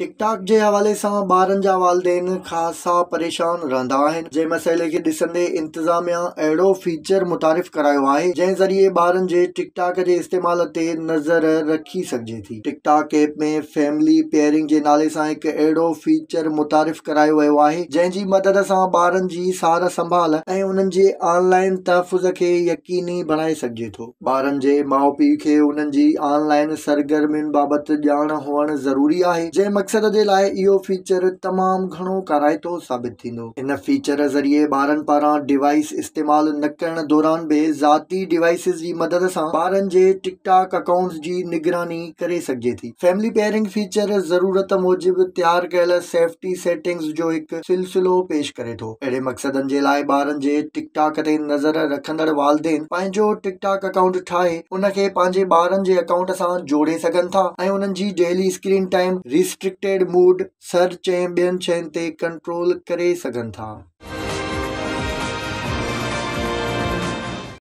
ٽڪ talk جي حوالي سان ٻارن جا والدين خاصا پريشان رهندا آهن، جنهن مسئلي کي ڏسندي انتظاميا اهڙو فيچر متعارف ڪرايو آهي، جنهن ذريعي ٻارن جي ٽڪ ٽاڪ جي استعمال تي نظر رکي سگهجي ٿي. ٽڪ ٽاڪ ايپ ۾ فيملي پيئرنگ جي نالي سان هڪ اهڙو فيچر متعارف ڪرايو ويو آهي، جنهن جي مدد سان ٻارن جي سار سنڀال ۽ انهن جي آن لائن تحفظ کي يقيني بڻائي سگهجي ٿو. ٻارن جي ماء پيء کي انهن جي آن لائن سرگرمين بابت ڄاڻ هئڻ ضروري آهي، جنهن مقصد جي لاء اهو فيچر تمام گهڻو ڪارائتو ثابت ٿيندو. ان فيچر ذريعي ٻارن پاران ڊوائيس استعمال نه ڪرڻ دوران به ذاتي ڊوائيسز جي مدد سان ٻارن جي ٽڪ ٽاڪ اڪائونٽس جي نگراني ڪري سگهجي ٿي. فيملي پيئرنگ فيچر ضرورت موجب تيار ڪيل سيفٽي سيٽنگز جو هڪ سلسلو پيش ڪري ٿو. اهڙي مقصدن جي لاء ٻارن جي ٽڪ ٽاڪ تي نظر رکندڙ والدين پنهنجو ٽڪ ٽاڪ اڪائونٽ ٺاهي ان کي پنهنجي ٻارن جي اڪائونٽ سان جوڙي سگهن ٿا ۽ انهن جي daily screen time, restricted mode, search ۽ ٻين شين تي ڪنٽرول ڪري سگهن ٿا.